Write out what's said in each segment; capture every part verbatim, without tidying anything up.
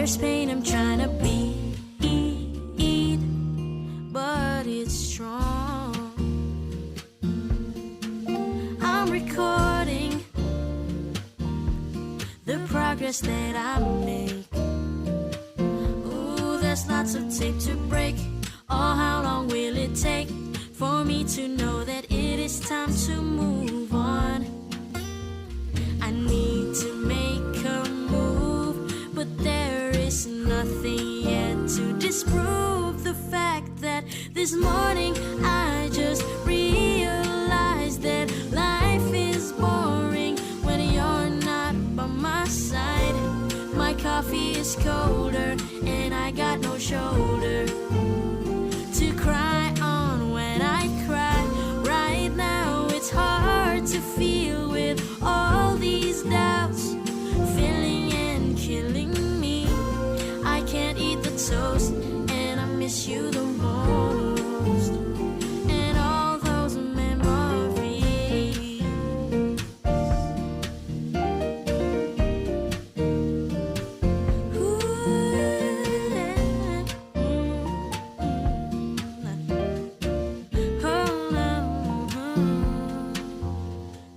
There's pain I'm trying to beat, but it's strong. I'm recording the progress that I make. Ooh, there's lots of tape to break. Oh, how long will it take for me to know that it is time to move on? I need to make a move, but there is nothing yet to disprove the fact that this morning I just realized that life is boring when you're not by my side. My coffee is colder and I got no shoulder to cry on when I cry. Right now it's hard to feel with all these doubts filling and killing me. I can't eat the toast and I miss you the most. And all those memories. Ooh, yeah.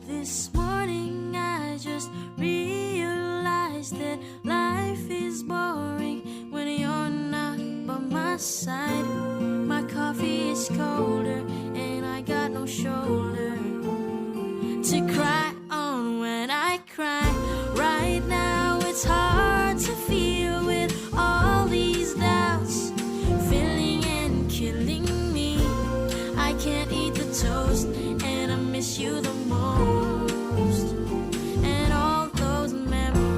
This morning I just realized that life is boring when you're not by my side. My coffee is colder and I got no shoulder to cry on when I cry. Right now it's hard to feel with all these doubts filling and killing me. I can't eat the toast and I miss you the most. And all those memories.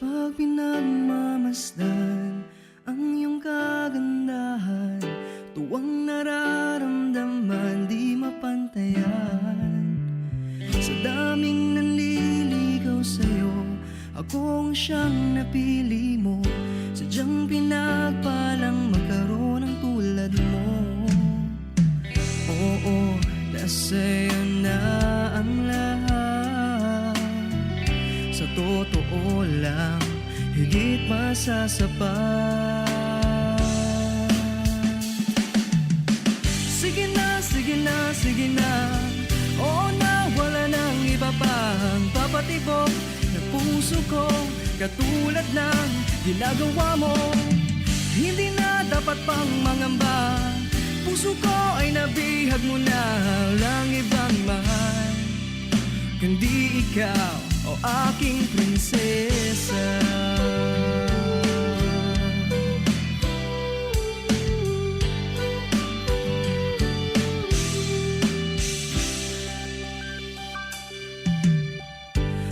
Pag pinagmamasdan ang iyong kagandahan, tuwang nararamdaman di mapantayan. Sa daming nanliligaw sa'yo, ako ang siyang napili mo. Sadyang pinagpalang magkaroon ng tulad mo. Oo, nasa iyo na ang lahat. Sa totoo lang, higit pa sa sapat. Sige na, sige na, sige na. Oo na, wala nang iba pang papatibok ng puso ko. Katulad ng ginagawa mo, hindi na dapat pang mangamba. Puso ko ay nabihag mo na, walang ibang mahal kundi ikaw, o aking prinsesa.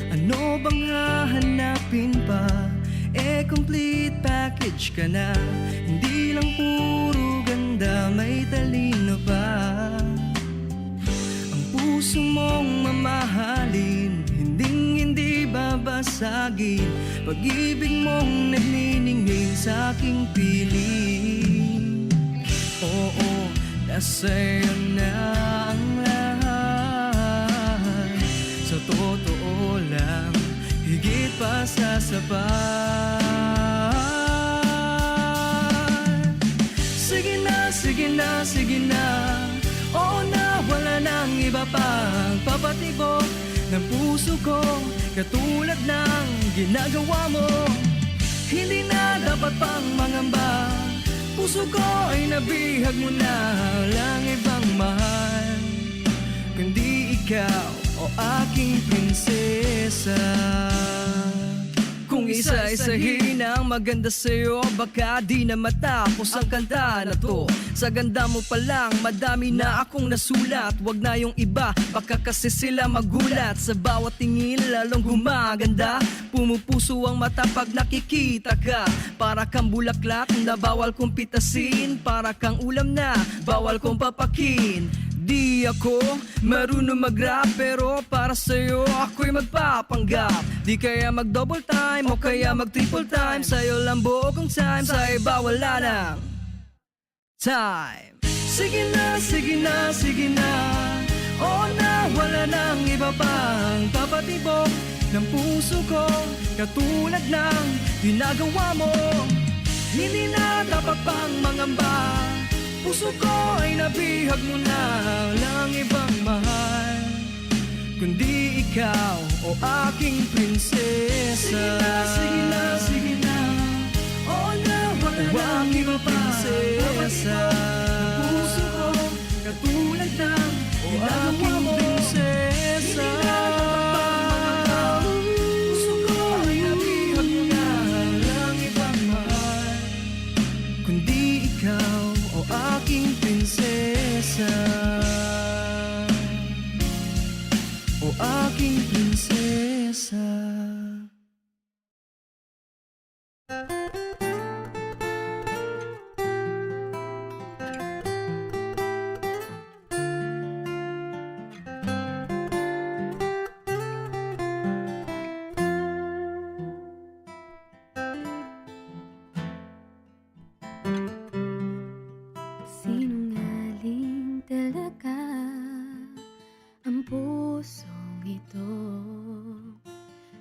Ano bang hahanapin pa? Eh, complete package ka na. Hindi lang puro ganda, may talino pa. Ang puso mong mamahalin, hinding-hindi babasagin. Pag-ibig mong nagniningning sa aking piling. Oo, nasa iyo na ang lahat. Sa totoo lang, higit pa sa sapat. Sige na, sige na, sige na. Oo na, wala nang iba pang papatibok ng puso ko katulad ng ginagawa mo. Hindi na dapat pang mangamba. Puso ko ay nabihag mo na, walang ibang mahal kundi ikaw, o aking prinsesa. Kung isa-isahin ang maganda sa'yo, baka di na matapos ang kanta na to. Sa ganda mo pa lang, madami na akong nasulat. Wag na yung iba, baka kasi sila magulat. Sa bawat tingin, lalong gumaganda. Pumupuso ang mata pag nakikita ka. Para kang bulaklak na bawal kong pitasin. Para kang ulam na bawal kong papakin. Di ako marunong mag-rap, pero para sa'yo ako'y magpapanggap. Di kaya mag-double time o kaya mag-triple time. Sa'yo lang buo kong time, sa iba wala nang time. Sige na, sige na, sige na. Oo na, wala nang iba pang papatibok ng puso ko. Katulad ng ginagawa mo, hindi na dapat pang mangamba. Puso ko ay nabihag mo na, lang ibang mahal kundi ikaw, o aking prinsesa. Sige na, sige na, sige na. Oo na, wala O na aking iba pa. Prinsesa. Ang puso ko, katulad ng O ginagawa aking mo. Prinsesa. Hindi na dapat pang mangamba. Puso ko ay nabihag mo na, lang ibang mahal kundi ikaw, o aking prinsesa. O aking prinsesa. Sinungaling talaga ang pusong ito.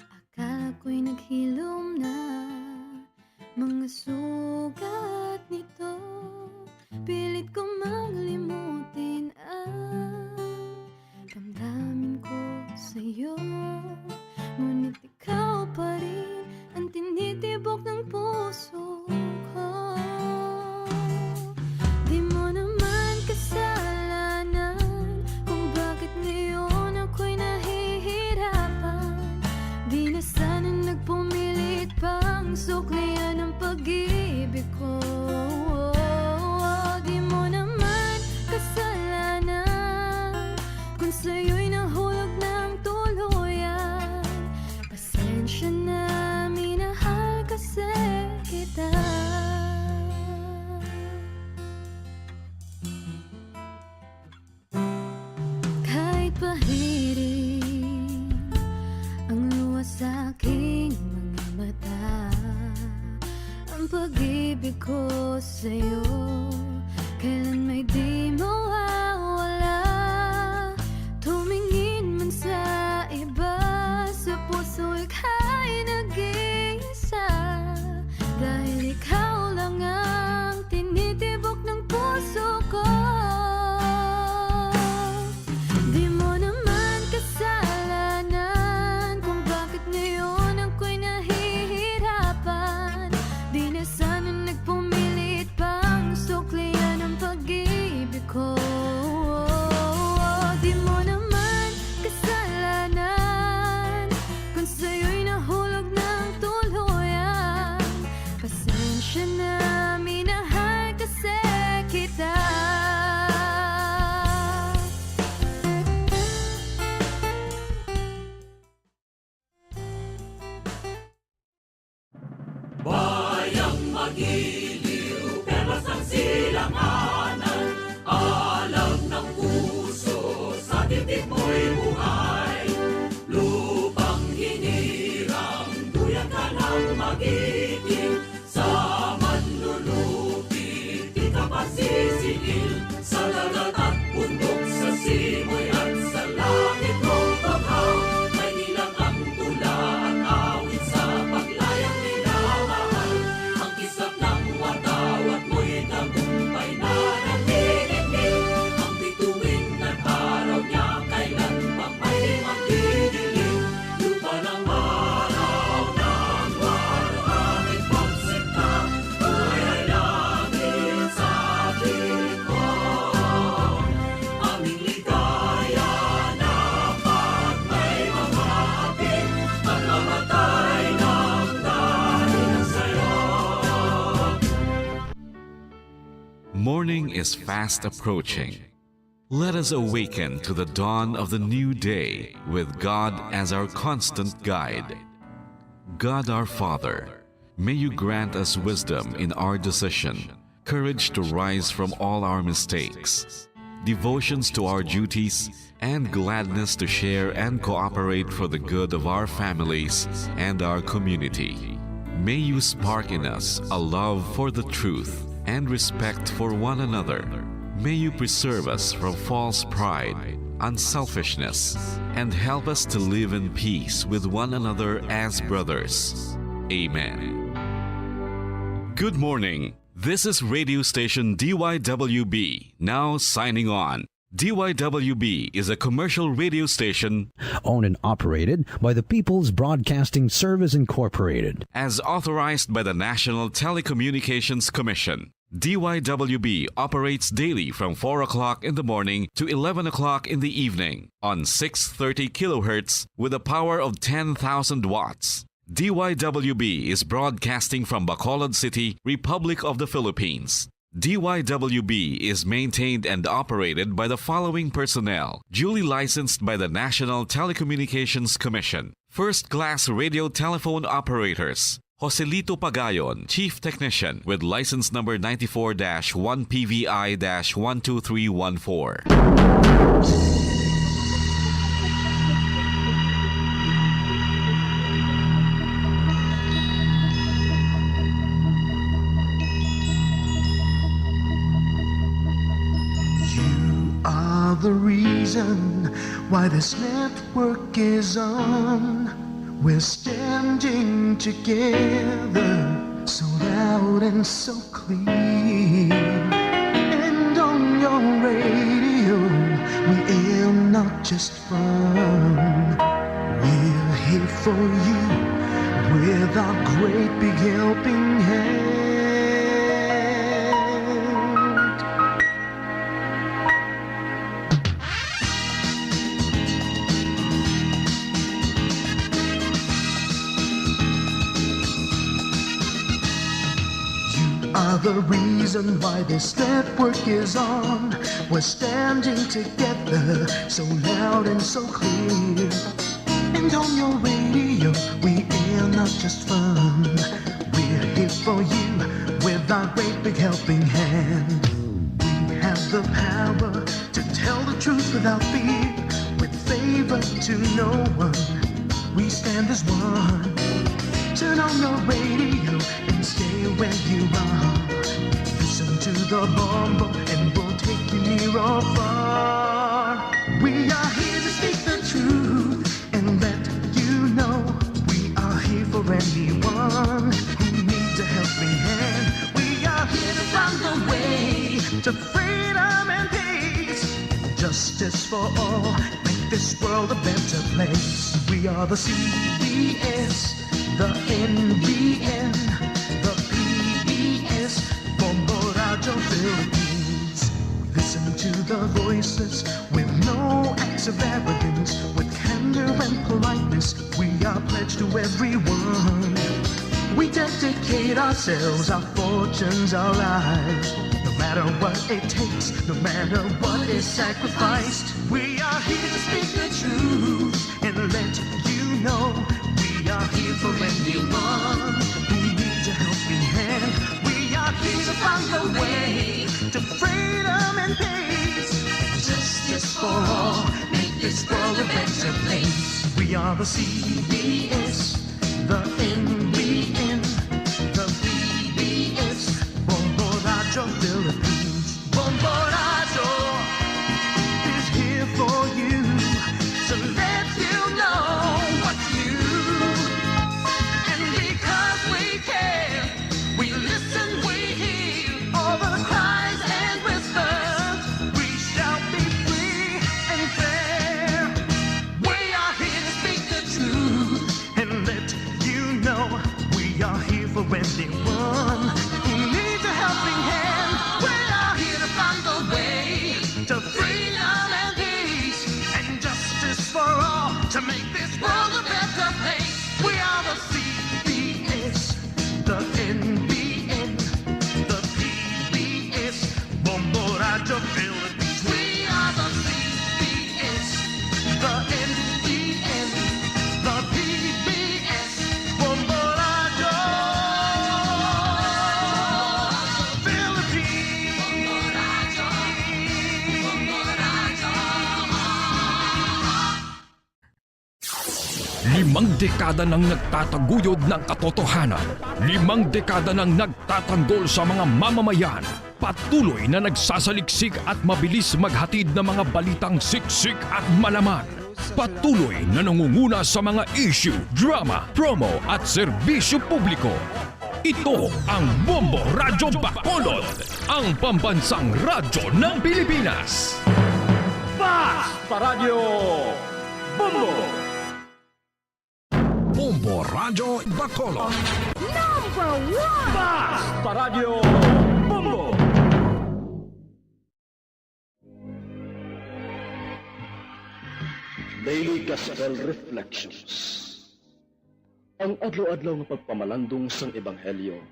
Akala ko'y naghilom na mga sugat nito. Pilit ko mang limutin ang damdamin ko sa'yo. Ngunit ikaw pa rin ang tinitibok ng puso ko. Di mo naman kasalanan kung bakit ngayon ako'y nahihirapan. Di na sana nagpumilit pang suklian ang pag-ibig ko. Di mo naman kasalanan kung sa'yo'y nahulog ng tuluyan. Pasensya na, minahal kasi kita. Kahit pahiring ang luha sa aking mga mata, ang pag-ibig ko sa'yo kailan may di mawawala. Tumingin man sa iba, sa puso ika'y nag-iisa. Dahil ikaw lang ang tinitibok ng puso ko. Di mo naman kasalanan kung bakit ngayon ako'y nahihirapan. Di na sana nagpumilit pang suklian ang pag-ibig ko. Di mo naman kasalanan kung sa'yo'y nahulog ng tuluyan. Pasensya na, minahal kasi kita. Bayang magiliw, perlas ng silanganan, alam ng puso, sa dibdib mo'y buhay. Lupang hinirang, duyan ka ng magiting, sa manlulupit, di ka pasisiil. Sa dagat at bundok, sa simoy at sa langit, o tughaw, may nilagang tula at awit sa paglayang minamahal. Ang kislap ng watawat mo'y tagumpay na nanginginig. Ang bituin at araw niya kailan pang may magdidilim. Lupa ng araw ng waluhan. Morning is fast approaching. Let us awaken to the dawn of the new day with God as our constant guide. God our Father, may you grant us wisdom in our decision, courage to rise from all our mistakes, devotions to our duties, and gladness to share and cooperate for the good of our families and our community. May you spark in us a love for the truth and respect for one another. May you preserve us from false pride, unselfishness, and help us to live in peace with one another as brothers. Amen. Good morning. This is radio station D Y W B, now signing on. D Y W B is a commercial radio station owned and operated by the People's Broadcasting Service Incorporated. As authorized by the National Telecommunications Commission. D Y W B operates daily from four o'clock in the morning to eleven o'clock in the evening on six thirty kilohertz with a power of ten thousand watts. D Y W B is broadcasting from Bacolod City, Republic of the Philippines. D Y W B is maintained and operated by the following personnel, duly licensed by the National Telecommunications Commission. First class radio telephone operators. Joselito Pagayon, Chief Technician, with license number ninety-four dash one P V I dash one two three one four. You are the reason why this network is on. We're standing together, so loud and so clear. And on your radio, we air not just fun. We're here for you with our great big helping hand. You are the reason why this network is on. We're standing together, so loud and so clear. And on your radio, we air not just fun. We're here for you with our great big helping hand. We have the power to tell the truth without fear, with favor to no one. We stand as one. Turn on your radio and stay where you are. Listen to the Bombo and we'll take you near or far. We are here to speak the truth and let you know we are here for anyone who needs a helping hand. We are here to find the way to freedom and peace. Justice for all, make this world a better place. We are the C B S, the N B N, the P B S, Bombo Radyo Philippines. Listen to the voices with no acts of arrogance, with candor and politeness. We are pledged to everyone. We dedicate ourselves, our fortunes, our lives. No matter what it takes, no matter what is sacrificed, we are here to speak the truth and let you know we are here for anyone who needs a helping hand. We are here to find a way to freedom and peace and justice for all. Make this world a better place. We are the C B S, the N B N, the P B S, Bombo Radyo Philippines. Bombo Radyo is here for you to let you know what's new. And because we care, we listen, we hear all the cries and whispers. We shall be free and fair. We are here to speak the truth and let you know we are here for anyone who needs a helping hand. We are here to find the way to freedom and peace and justice for all to make this world a better place. We are the C B S, the N B N, the P B S, Dekada nang nagtataguyod ng katotohanan. Limang dekada nang nagtatanggol sa mga mamamayan. Patuloy na nagsasaliksik at mabilis maghatid ng mga balitang siksik at malaman. Patuloy na nangunguna sa mga issue, drama, promo at serbisyo publiko. Ito ang Bombo Radyo Bacolod, ang pambansang radyo ng Pilipinas. Basta Radyo Bombo! Bombo Radyo Bacolod. Number one! Basta Radyo Bombo! Daily Gospel Reflections. Ang adlaw-adlaw nga pagpamalandong sang Ebanghelyo,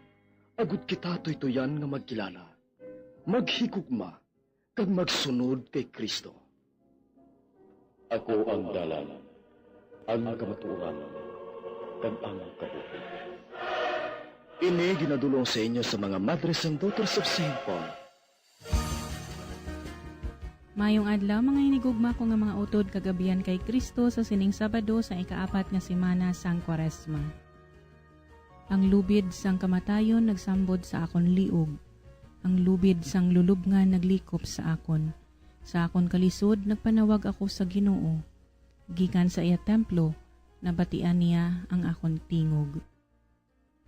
agud kita tuytuyan nga magkilala, maghigugma, kag magsunod kay Cristo. Ako ang dalan, ang kamatuoran, kag ang kabuhi. Ini ginadul-ong sa inyo sa mga Madres and Daughters of Saint Paul. Mayong adlaw, mga hinigugma ko nga mga utod kag abyan kay Cristo, sa sining Sabado sa ikaapat nga semana sang Kwaresma. Ang lubid sang kamatayon nagsambod sa akon liog, ang lubid sang lulubngan naglikop sa akon. Sa akon kalisod nagpanawag ako sa Ginoo. Gikan sa iya templo, nabatian niya ang akon tingog.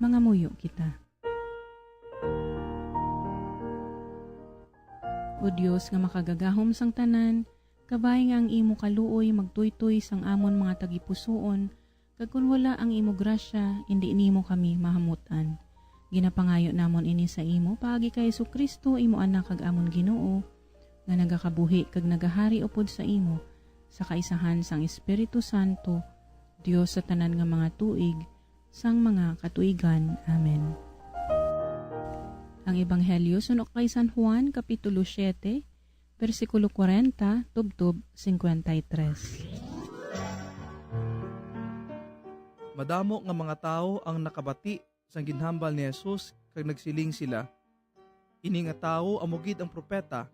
Mangamuyo kita. O Dios nga makagagahom sang tanan, kabay nga ang imo kaluoy magtuytoy sang amon mga tagipusoon, kag kon wala ang imo grasya, indi nimo kami mahamut-an. Ginapangayo namon ini sa imo paagi kay Jesu-Cristo, imo Anak kag amon Ginoo, nga nagakabuhi kag nagahari upod sa imo, sa kaisahan sang Espiritu Santo, Dios sa tanan nga mga tuig, sang mga katuigan. Amen. Ang Ebanghelyo suno kay San Juan, Kapitulo siete, bersikulo kwarenta tubtob singkwenta y tres. Madamo nga mga tawo ang nakabati sang ginhambal ni Jesus, kag nagsiling sila, "Ini nga tawo amo gid ang propeta."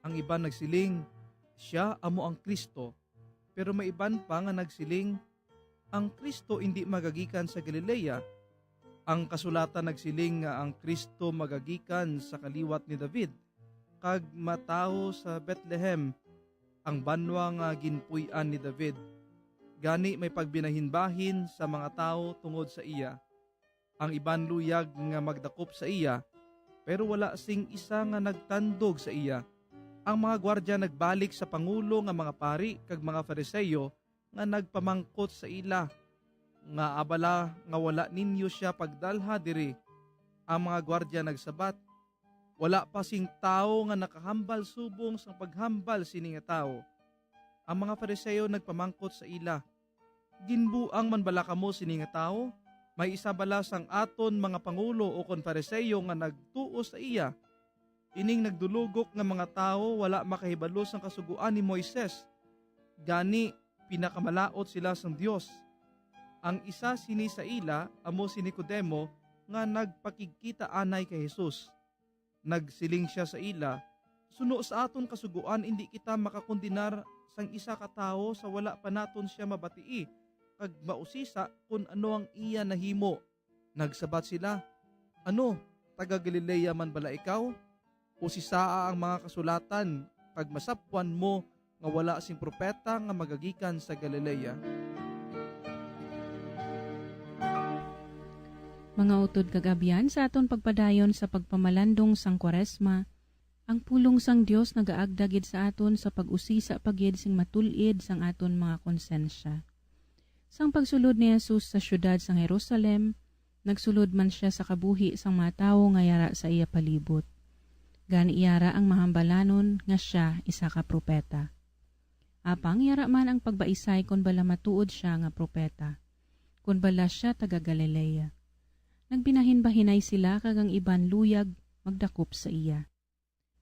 Ang iban nagsiling, "Sia amo ang Cristo." Pero may iban pa nga nagsiling, "Ang Cristo indi magagikan sa Galilea. Ang kasulatan nagsiling nga ang Cristo magagikan sa kaliwat ni David, kag matawo sa Betlehem, ang banwa nga ginpuy-an ni David. Gani may pagbinahinbahin sa mga tawo tungod sa iya." Ang iban luyag nga magdakop sa iya, pero wala sing isa nga nagtandog sa iya. Ang mga gwardya nagbalik sa pangulo nga mga pari kag mga Fariseo nga nagpamangkot sa ila, "Ngaa bala nga wala ninyo sia pagdalha diri?" Ang mga gwardya nagsabat, "Wala pa sing tawo nga nakahambal subong sang paghambal sini nga tawo." Ang mga Fariseo nagpamangkot sa ila, "Ginbuang man bala kamo sini nga tawo? May isa bala sang aton mga pangulo ukon Fariseo nga nagtuo sa iya? Ining nagdulugok nga mga tawo wala makahibalo sang Kasugoan ni Moises, gani pinakamalaut sila sang Dios." Ang isa sini sa ila amo si Nicodemo, nga nagpakigkita anay kay Jesus. Nagsiling sia sa ila, "Suno sa aton Kasugoan indi kita makakondenar sang isa ka tawo sa wala pa naton sia mabatii kag mausisa kon ano ang iya nahimo." Nagsabat sila, "Ano, taga-Galilea man bala ikaw? Usisaa ang mga kasulatan, kag masapwan mo nga wala sing propeta nga magagikan sa Galilea." Mga utod kag abyan, sa aton pagpadayon sa pagpamalandong sang Kwaresma, ang pulong sang Dios nagaagda gid sa aton sa pag-usisa pa gid sing matul-id sang aton mga konsensya. Sang pagsulod ni Jesus sa siyudad sang Jerusalem, nagsulod man sia sa kabuhi sang mga tawo nga yara sa iya palibot. Gani yara ang mahambalanon nga sia isa ka propeta. Apang yara man ang pagbaisay kon bala matuod sia nga propeta, kon bala sia taga-Galilea. Nagbinahinbahinay sila kag ang iban luyag magdakop sa iya.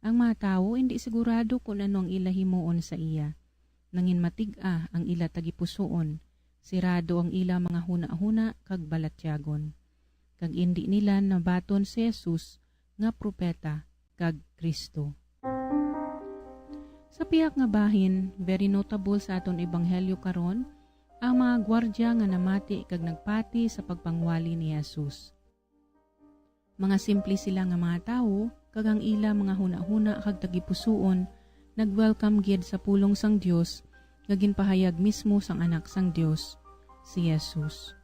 Ang mga tawo indi sigurado kon ano ang ila himuon sa iya. Nanginmatig-a ang ila tagipusoon, sirado ang ila mga hunahuna kag balatyagon, kag indi nila nabaton si Jesus nga propeta kag Cristo. Sa pihak nga bahin, very notable sa aton ebanghelyo karon ang mga gwardya nga namati kag nagpati sa pagpangwali ni Jesus. Mga simple sila nga mga tawo, kag ang ila mga hunahuna kag tagipusoon nag-welcome gid sa pulong sang Dios nga ginpahayag mismo sang Anak sang Dios, si Jesus.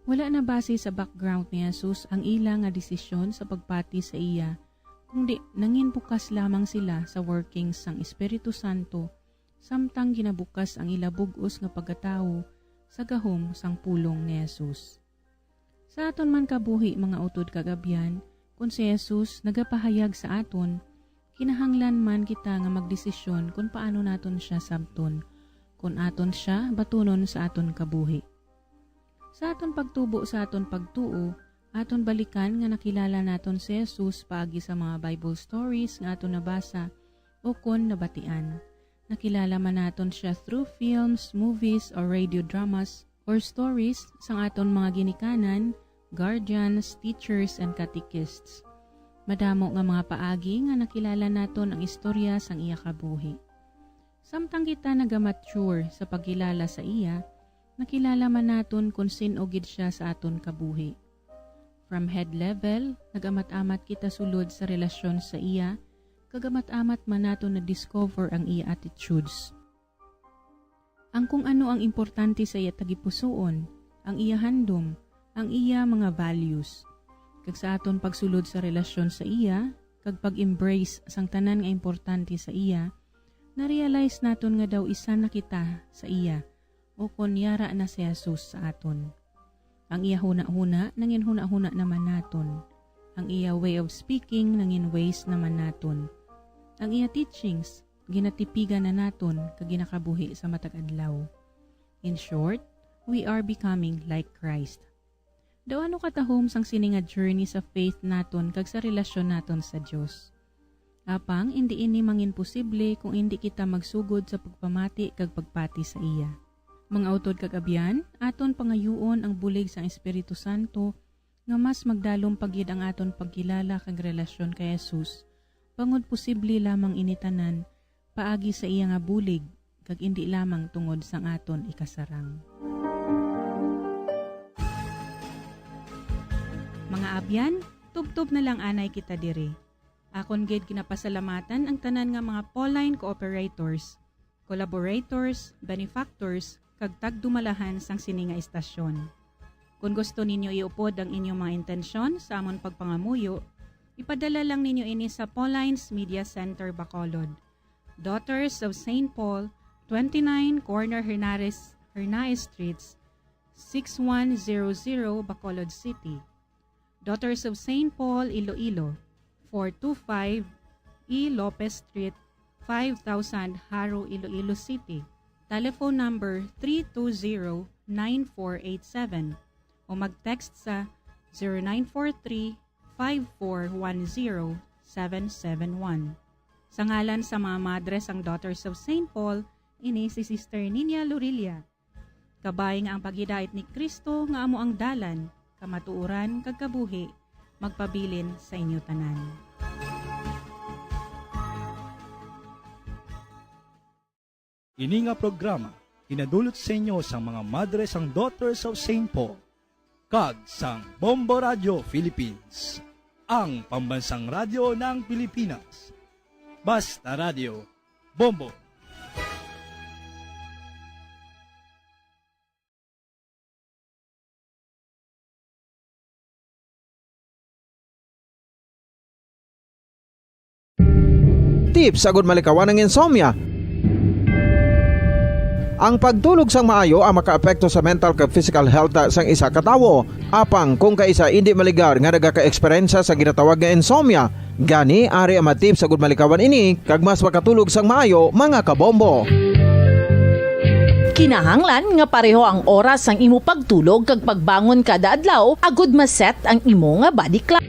Wala na base sa background ni Jesus ang ila nga desisyon sa pagpati sa iya, kundi nangin bukas lamang sila sa workings sang Espiritu Santo, samtang ginabukas ang ila bug-os nga pagkatawo sa gahom sang pulong ni Jesus. Sa aton man kabuhi, mga utod kag abyan, kon si Jesus nagapahayag sa aton, kinahanglan man kita nga magdesisyon kon paano naton sia sabton, kon aton sia batunon sa aton kabuhi. Sa aton pagtubo sa aton pagtuo, aton balikan nga nakilala naton si Jesus paagi sa mga Bible stories nga aton nabasa o kon nabatian. Nakilala man naton sia through films, movies, or radio dramas, or stories sang aton mga ginikanan, guardians, teachers, and catechists. Madamo nga mga paagi nga nakilala naton ang istorya sang iya kabuhi. Samtang kita nagamature sa pagkilala sa iya, nakilala man naton kon sin-o gid sia sa aton kabuhi. From head level, nag-amat-amat kita sulod sa relasyon sa iya, kag amat-amat man naton na-discover ang iya attitudes. Ang kung ano ang importante sa iya tagipusoon, ang iya handom, ang iya mga values. Kag sa aton pagsulod sa relasyon sa iya, kag pag-embrace sang tanan nga importante sa iya, na-realize naton nga daw isa na kita sa iya, o kon yara na si Jesus sa aton. Ang iya hunahuna, nangin hunahuna naman naton. Ang iya way of speaking, nangin ways naman naton. Ang iya teachings, ginatipigan na naton kag ginakabuhi sa matag adlaw. In short, we are becoming like Christ. Daw ano katahom sang sini nga journey sa faith naton kag sa relasyon naton sa Dios. Apang indi ini mangin posible kung indi kita magsugod sa pagpamati kag pagpati sa iya. Mga utod kag abyan, aton pangayuon ang bulig sang Espiritu Santo nga mas magdalom pa gid ang aton pagkilala kag relasyon kay Jesus, bangod posible lamang ini tanan paagi sa iya nga bulig kag indi lamang tungod sang aton ikasarang. Mga abyan, tubtob na lang anay kita diri. Akon gid ginapasalamatan ang tanan nga mga Pauline cooperators, collaborators, benefactors, kag tagdumalahan sang sini nga istasyon. Kon gusto ninyo iupod ang inyong mga intensyon sa amon pagpangamuyo, ipadala lang ninyo ini sa Pauline's Media Center, Bacolod, Daughters of Saint Paul, twenty-nine Corner Hernares, Hernaez Streets, six one zero zero, Bacolod City. Daughters of Saint Paul, Iloilo, four two five E Lopez Street, five thousand, Jaro, Iloilo City. Telephone number three two zero nine four eight seven o mag-text sa zero nine four three, five four one zero, seven seven one. Sa ngalan sa mga madre sang Daughters of Saint Paul, ini si Sister Nina Lorilla. Kabay nga ang paghidait ni Cristo nga amo ang dalan, kamatuoran, kag kabuhi, magpabilin sa inyo tanan. Ini nga programa ginadulot sa inyo sang mga madre sang Daughters of Saint Paul kag sang Bombo Radio Philippines, ang pambansang radyo ng Pilipinas. Basta Radio, Bombo. Tips agud malikawan ang insomnia. Ang pagtulog sang maayo ang makaapekto sa mental kag physical health sang isa ka tawo. Apang kung kaisa indi maligar nga nagaka-eksperyensya sa ginatawag nga insomnia, gani ari ang mga tips agud malikawan ini kag mas makatulog sang maayo, mga kabombo. Kinahanglan nga pareho ang oras sang imo pagtulog kag pagbangon kada adlaw agud ma-set ang imo nga body clock.